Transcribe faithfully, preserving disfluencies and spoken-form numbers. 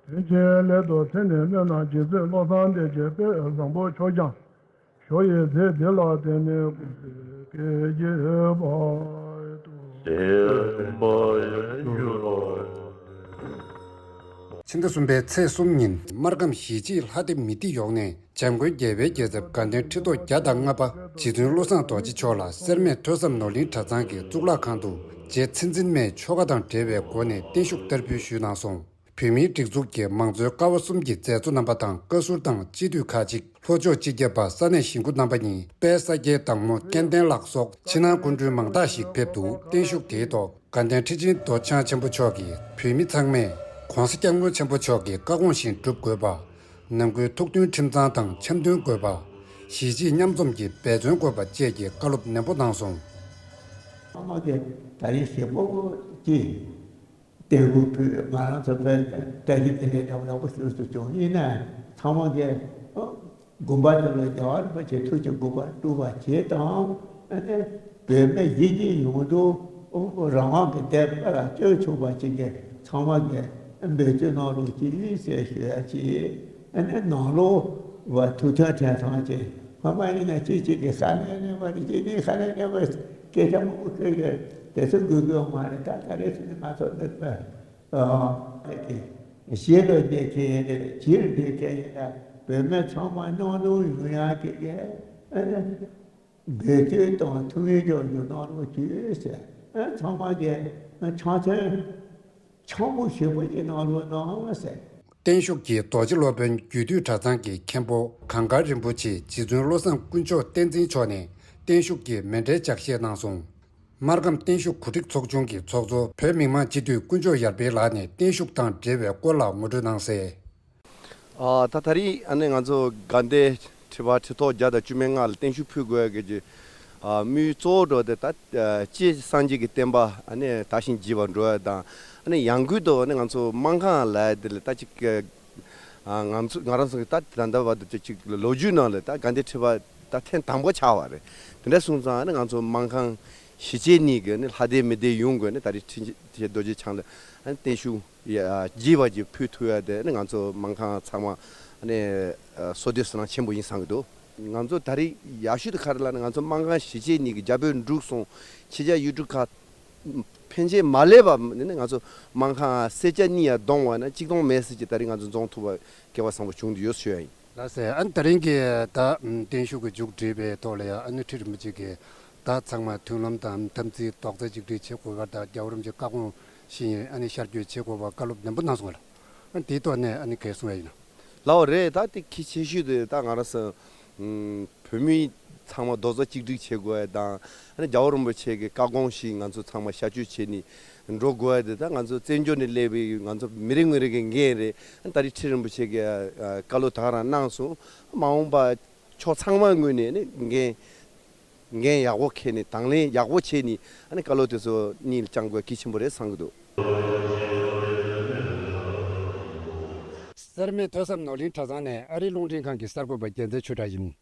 དོན་ཆེན་སླད་དུ་ཚེ་ནས་སྨོན་ལམ་རྗེ་བཙུན་བློ་བཟང་བདེ་ཆེན་དཔལ་བཟང་པོ་མཆོག་ཀྱང་། ཞུ་ཡི་ཚེ་འདི་ལ་བརྟེན་ནས་སྐུ་ཚེ་བསྐལ་བརྒྱའི་བར་དུ། ཕྱི་ཟླ་གསུམ་པའི་ཚེས་གསུམ་ཉིན་སྨར་ཁམས་གཞིས་བྱེས་ལྷ་སྡེ་མི་སྡེ་ཡོངས་ནས་འཇམ་མགོན་རྒྱལ་བའི་རྒྱལ་ཚབ་དགའ་ལྡན་ཁྲི་ཐོག་བརྒྱ་དང་ལྔ་པ་རྗེ་བཙུན་བློ་བཟང་རྡོ་རྗེ་མཆོག་ལ་སེར་སྨད་ཐོས་བསམ་ནོར་གླིང་གྲྭ་ཚང་གི་གཙུག་ལག་ཁང་དུ་རྗེ་མཚན་འཛིན་མའི་ཆོ་ག་དང་འབྲེལ་བའི་སྒོ་ནས་བརྟན་བཞུགས་བསྟར་འབུལ་ཞུས་གནང་སོང་། བོད་མིའི་སྒྲིག་འཛུགས་ཀྱི་མང་གཙོའི་ཀ་བ་གསུམ་གྱི་མཛད་གཙོ་རྣམ་པ་དང་བཀའ་ཟུར་དང་སྤྱི་འཐུས་ཁག་ཅིག་ལྷོ་ཕྱོགས་སྤྱི་ཁྱབ་པ་ས་གནས་གཞིས་འགོ་རྣམ་པ་གཉིས་དཔལ་ས་སྐྱའི་བདག་མོ་སྐལ་ལྡན་ལགས་སོགས་ཕྱི་ནང་སྐུ་མགྲོན་མང་དག་ཞིག་ཕེབས་འདུག་བརྟན་བཞུགས་དེའི་ཐོག་དགའ་ལྡན་ཁྲི་ཆེན་རྡོ་རྗེ་འཆང་ཆེན་པོ་མཆོག་གིས་བོད་མི་ཚང་མས་༸གོང་ས་༸སྐྱབས་མགོན་ཆེན་པོ་མཆོག་གི་བཀའ་དགོངས་བཞིན་སྒྲུབ་དགོས་པ། ནང་ཁུལ་ཐུགས་མཐུན་ཁྲིམས་གཙང་དང་འཆམ་མཐུན་དགོས་པ། གཞིས་བྱེས་མཉམ་འཛོམས་ཀྱི་འབད་བརྩོན་དགོས་པ་བཅས་ཀྱི་བཀའ་སློབ་ནན་པོ་གནང་སོང་། ཚང་མ་གིས་ད་རེས་ཞེ་པོ་ཅིག་བརྟན་བཞུགས་ཕུལ། ང་རང་ཚོ་བོད་བཀྲ་ཤིས་བདེ་ལེགས་ཡག་པོ་ཡག་པོ་ཞུ་སུ་བྱུང་། ཡིན་ན་ཚང་མ་གིས་དགོན་པ་དེ་ལ་རྒྱལ་བ་རིན་པོ་ཆེ་ཐུགས་ཀྱི་དགོངས་པ་སྒྲུབ་པ་བྱེད་དང་། ཨ་ནི་བོད་མི་གཞིས་བྱེས་ཡོངས་རྫོགས་རང་དབང་གི་བདེན་པ་ལ་སྤྱོད་ཆོག་པ་ཅིག་གི་ཚང་མ་གིས་འབད་བརྩོན་གནང་རོགས་གྱིས་ཟེར་ཞུ་ཡ་ཅིག་ཨ་ནི་ནང་ལོགས་བ་ཐུགས་མཐུན་ཁྲིམས་གཙང་ཅིག་ཕ་མ་ཡིན་ན་གཅིག་གཅིག་གི་ས་གནས་གནས་པ་རེད། གཅིག་གཉིས་ས་གནས་གནས་པ་སྐད་ཆ་མང་པོ་ཤོད་ཀྱི་དེ་ཚོ་དགོས་དགོས་མ་རེད། ད་ད་རེས་ཚུན་ང་ཚོ་འདི་པ་ཞེ་ལོ་བསྡད་མཁན་ཡིན་ན་ཅིར་བསྡད་མཁན་ཡིན་ན་བོད་མི་ཚང་མ་མཉམ་དུ་ཡོང་ཡག་གི་གི་འབད་བརྩོན་དང་ཐུགས་ཡིད་ཆོས་ཉུང་གནང་རོགས་གྱིས་ཟེར། ཚང་མ་གིས་འཆམ་མཐུན་འཆམ་པོ་ཞེ་པོ་ཅིག་གནང་རོགས་གནང་ཟེར། བརྟན་བཞུགས་ཀྱིས་རྡོ་རྗེ་སློབ་དཔོན་རྒྱུད་སྟོད་གྲྭ་ཚང་གི་མཁན་པོ་གངས་དཀར་རིན་པོ་ཆེ་རྗེ་བཙུན་བློ་བཟང་དཀོན་མཆོག་བསྟན་འཛིན་མཆོག་ནས་བརྟན་བཞུགས་ཀྱི་མཎྜལ་ལྗགས་བཤད་གནང་སོང་། སྨར་ཁམས་བརྟན་བཞུགས་གོ་སྒྲིག་ཚོགས་ཆུང་གི་ཚོགས་གཙོ་བོད་མི་མང་སྤྱི་འཐུས་དཀོན་མཆོག་ཡར་འཕེལ་ལགས་ནས་བརྟན་བཞུགས་དང་འབྲེལ་བའི་སྐོར་ལ་ངོ་སྤྲོད་གནང་གསལ། ཨ་ད་ད་རེས་ཨ་ནི་ང་ཚོ་དགའ་ལྡན་ཁྲི་པ་ཁྲི་ཐོག་བརྒྱ་དང་བཅུ་མེད་ལྔ་ལ་བརྟན་བཞུགས་ཕུལ་དགོས་ཀྱི་ཨ་དམིགས་ཡུལ་གཙོ་བོ་འགྲོ་དེ་ད་ཨ་སྤྱིར་སངས་རྒྱས་ཀྱི་བསྟན་པ་ཨ་ནི་དར་ཞིང་རྒྱས་པར་འགྲོ་ཡ་དང་། ཨ་ནི་ཡང་སྒོས་དུ་ཨ་ནི་ང་ཚོ་སྨར་ཁམས་ལ་དེ་ལ་ད་ཅིག་ཨ་ང་ཚོ་ང་རང་ཚོ་གི་ད་ད་ལྟ་བར་དུ་ཅིག་ལོ་རྒྱུས་ནང་ལ་ད་དགའ་ལྡན་ཁྲི་པ་ད་ཐེངས་དང་པོ་ཆགས་པ་རེད། དེ་འདྲ་སོང་ཙང་ཨ་ནི་ང་ཚོ་སྨར་ཁམས་གཞིས་བྱེས་གཉིས་ཀྱི་ཨ་ནི་ལྷ་སྡེ་མི་སྡེ་ཡོངས་ཀྱི་ཨ་ནི་ད་རེས་ཁྲི་ཆེན་རྡོ་རྗེ་འཆང་ལ་ཨ་ནི་བརྟན་བཞུགས་ཡ་རྒྱས་པ་ཅིག་ཕུལ་ཐུབ་ཡ་དེ་ནི་ང་ཚོ་སྨར་ཁམས་ཚང་མ་ནས་བསོད་བདེ་བསོད་ནམས་ཆེན་པོ་ཡིན་བསམ་གྱི་འདུག་ང་ཚོ་ད་རེས་ཡག་ཤོས་དེ་ག་རེ་ལབ་ན་ང་ཚོ་སྨར་ཁམས་གཞིས་བྱེས་གཉིས་ཀྱི་རྒྱ་བོད་འབྲུག་གསུམ་ཕྱི་རྒྱལ་ཡུལ་གྲུ་ཁག་ཕན་ཆད་མ་སླེབས་པ་ནི་ང་ཚོ་སྨར་ཁམས་སེར་སྐྱ་གཉིས་ཡ་གདོང་བ་ན་གཅིག་གདོང་མེད་ཟེར་གྱི་ད་རེས་ང་ཚོ་འཛོམས་ཐུབ་པ་སྐལ་བ་བཟང་པོ་བྱུང་འདུག་ཡོད་ཞུ་ཡ་ཡིན། ལགས་སེ། ཨ་ནི་ད་རིང་གི་ད་བརྟན་བཞུགས་ཀྱི་མཇུག་སྒྲིལ་བའི་ཐོག་ལ་ཡང་ཨ་ནི་ཁྲི་རིན་པོ་ཆེ་གིས་ད་ཚང་མ་མཐུན་ལམ་དང་འཐབ་འཛིང་རྡོག་རྩ་གཅིག་སྒྲིལ་བྱེད་དགོས་པ་དང་རྒྱལ་བ་རིན་པོ་ཆེའི་བཀའ་དགོངས་བཞིན་ཨ་ནི་ཤར་བསྐྱོད་བྱེད་དགོས་པ་བཀའ་སློབ་ནན་པོ་གནང་སོང་བ་ལ། ཨ་ནི་དེའི་ཐོག་ནས་ཨ་ནི་ག་རེ་གསུང་ཡ་ཡིན་ན། ལགས་རེད། ད་དེ་གལ་ཆེ་ཤོས་དེ་ད་ང་རང་ཚོ་བོད་མི་ཚང་མ་རྡོག་རྩ་གཅིག་སྒྲིལ་བྱེད་དགོས་ཡ་དང་། ཨ་ནི་རྒྱལ་བ་རིན་པོ་ཆེ་གི་བཀའ་དགོངས་བཞིན་ང་ཚོ་ཚང་མ་ཤར་བསྐྱོད་བྱས་ནས་འགྲོ་དགོས་ཡ་དེ་ད་ང་ཚོ་བཙན་བྱོལ་ནས་སླེབས་པའི་ང་ཚོ་མི་རེ་ངོ་རེ་གི་འགན་རེད། ཨ་ནི་ད་རེས་ཁྲི་རིན་པོ་ཆེ་གི་བཀའ་སློབ་ད་ག་རང་གནང་སོང་། མ་འོངས་པ་ཕྱོགས་ཚང་མ་ངོས་ནས་ནི་འགན་འགན་ཡག་པོ་འཁྱེར་ནས་དང་ལེན་ཡག་པོ་བྱས་ནས་ཨ་ནི་བཀའ་སློབ་དེ་ཚོ་སྙིང་ལ་བཅངས་དགོས་གལ་ཆེན་པོ་རེད་བསམ་གྱི་འདུག་སེར་སྨད་ཐོས་བསམ་ནོར་གླིང་གྲྭ་ཚང་ནས་ཨ་རིའི་རླུང་འཕྲིན་ཁང་གི་གསར་འགོད་པ་རྒྱལ་མཚན་ཆོས་གྲགས་ཡིན།